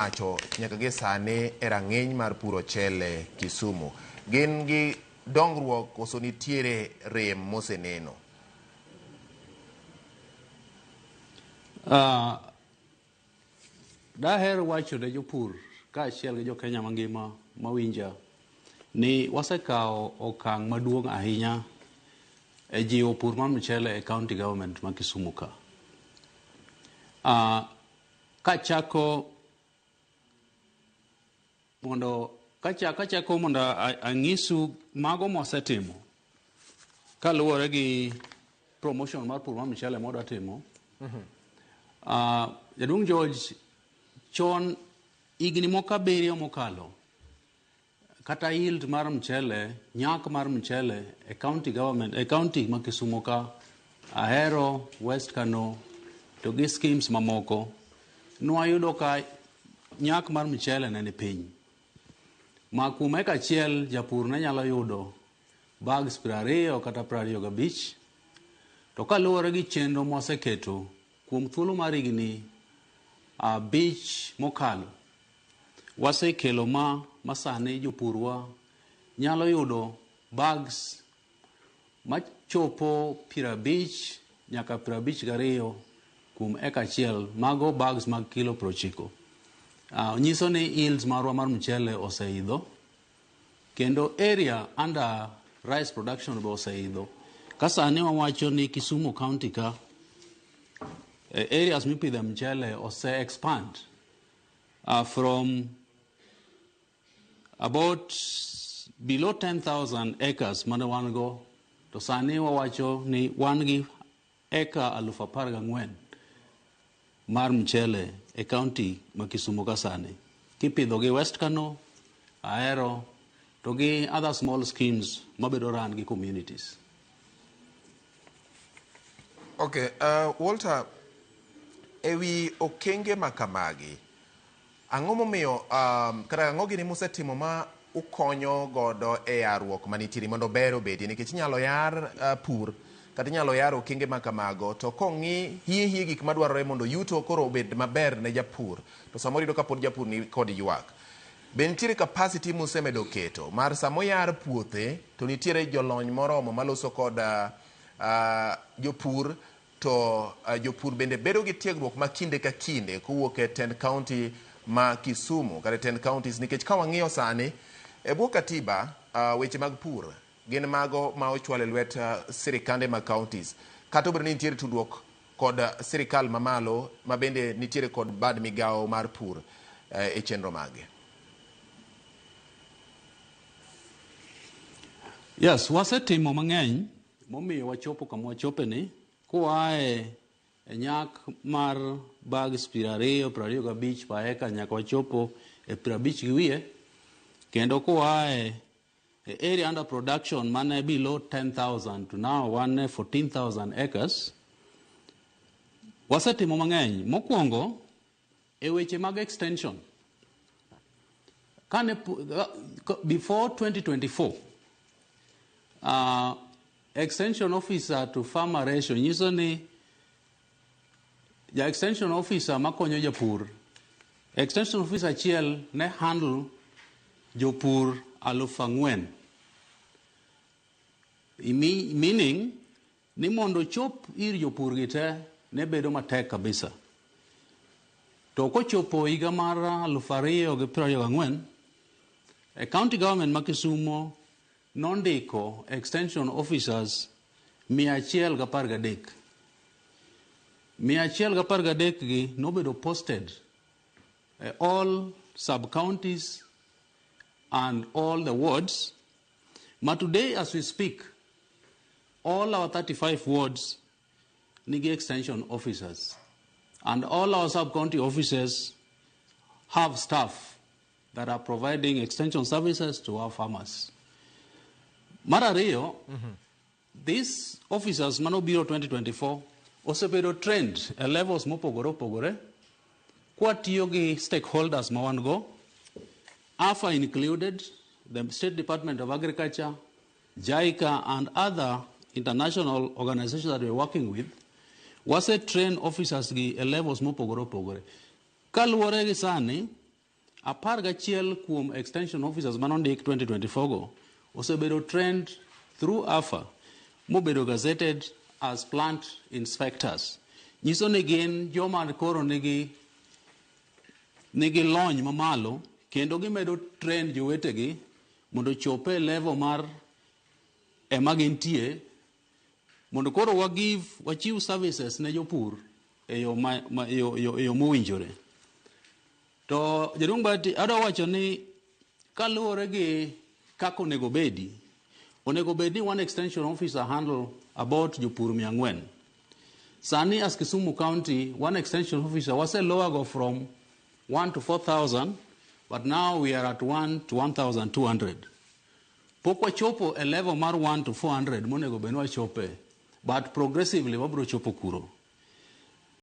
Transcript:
Wacho nyaka gie sani e rang'iny mar puro ochele Kisumu. Gin gi dongruok koso nitiere rem moseneno? Daher wacho ne jopur kaachiel gi jo-Kenya mangima mawinja ni wasekawo okang' maduong' ahinya e jiwo pur mar mchele e county government ma Kisumu ka. Kachako mondo kachako mondo anyisu mago mwasetimo kaluwore gi promotion mar pur mar mchele mwadwa timo. Jaduong' George, chon higni moko 7 mokalo, kata yield mar mchele, nyak mar mchele e county government, e county ma Kisumu ka, Ahero, West Kano, to gi schemes mamoko, nwayudo ka nyak mar mchele ne ni piny. Ma kuom eka achiel japur ne nyalo yudo bags 20 kata 25, to kaluwore gi chenro mwaseketo kuom thuolo mar higni 5 mokalo, wasekelo ma masani jopurwa nyalo yudo bags machopo 50 nyaka 52 kuom eka achiel, mago bags mag kilo 90. Nyiso ni yields marwa mar mchele oseidho, kendo area under rice production be oseidho. Ka sani wawacho ni Kisumu County ka, areas mipidhe mchele ose expand from about below 10,000 acres mane wan go, to sani wawacho ni wan gi eka 14,000 mar mchele e county ma Kisumu ka sani, kipidho gi West Kano, Ahero, to gi other small schemes mabedo run gi communities. Okay, Walter, ewi okenge ma kamagi, ang'o momiyo kata ang'o gini musetimo ma ukonyo godo e yarruok manitiere mondo ber obedie, nikech inyalo yar pur kata inyalo yar okenge ma kamago, to kong'i hie hie gik madwarore mondo yuto koro obed maber ne japur, to samoro iyudo ka pod japur ni kod ywak. Be nitiere capacity musemedo keto mar samoyar puothe to nitiere jolony moromo maloso kod jopur, to jopur bende bedo gi tiegruok ma kinde ka kinde kowuok e tend county ma Kisumu kata e tend counties, nikech ka wang'iyo sani e bwo katiba weche mag pur gin mago ma ochwal e lwet sirikande mag counties, kata obedo ni nitiere tudruok kod sirikal mamalo ma bende nitiere kod bad migawo mar pur e chenro mage. Yes, wasetimo mang'eny momiyo wachopo kama wachope ni, koae e nyak mar bags 20, 25 per acre nyaka wachopo e 50 gi wiye, kendo koae e area under production mane below 10,000 to now wan 14,000 acres. Wasetimo mang'eny. Mokwongo, e weche mag extension, kane before 2024, extension officer to farmer ratio nyiso ni ja extension officer makonyo japur, extension officer achiel ne handle jopur 4,000. Meaning ni mondo chop ir jopur gi te ne bedo matek kabisa. To kochopo higa mar 2024, e county government ma Kisumu nondiko extension officers 113. 113 gi nobedo posted e all sub-counties and all the wards. Ma today as we speak, all our 35 wards nigi extension officers, and all our sub-county offices have staff that are providing extension services to our farmers. Mar ariyo, these officers manobiro 2024 osebedo trained e levels mopogore opogore, kwatiyo gi stakeholders ma wan go, AFA included, the State Department of Agriculture, JICA and other international organizations that we're working with. Wase train officers gi e levels mopogore opogore. Kaluwore gi sani, 11 kuom extension officers manondik 2024 go osebedo trained through AFA mobedo gazetted as plant inspectors. Nyiso ni gin joma koro nigi lony mamalo kendo gimedo train jowetegi mondo ochop e level mar ema gintie, mondo koro wagive, wachiw services ne jopur e yo, ma, ma, e yo mowinjore. To jaduong' Bati, adwa wacho ni kaluwore gi kaka onego bedi ni one extension officer handle about jopur 400. Sani as Kisumu County, one extension officer wase lower go from 1 to 4,000, but now we are at 1 to 1,200. Pok wachopo e level mar 1 to 400 monego bed ni wachope, but progressively wabiro chopo kuro.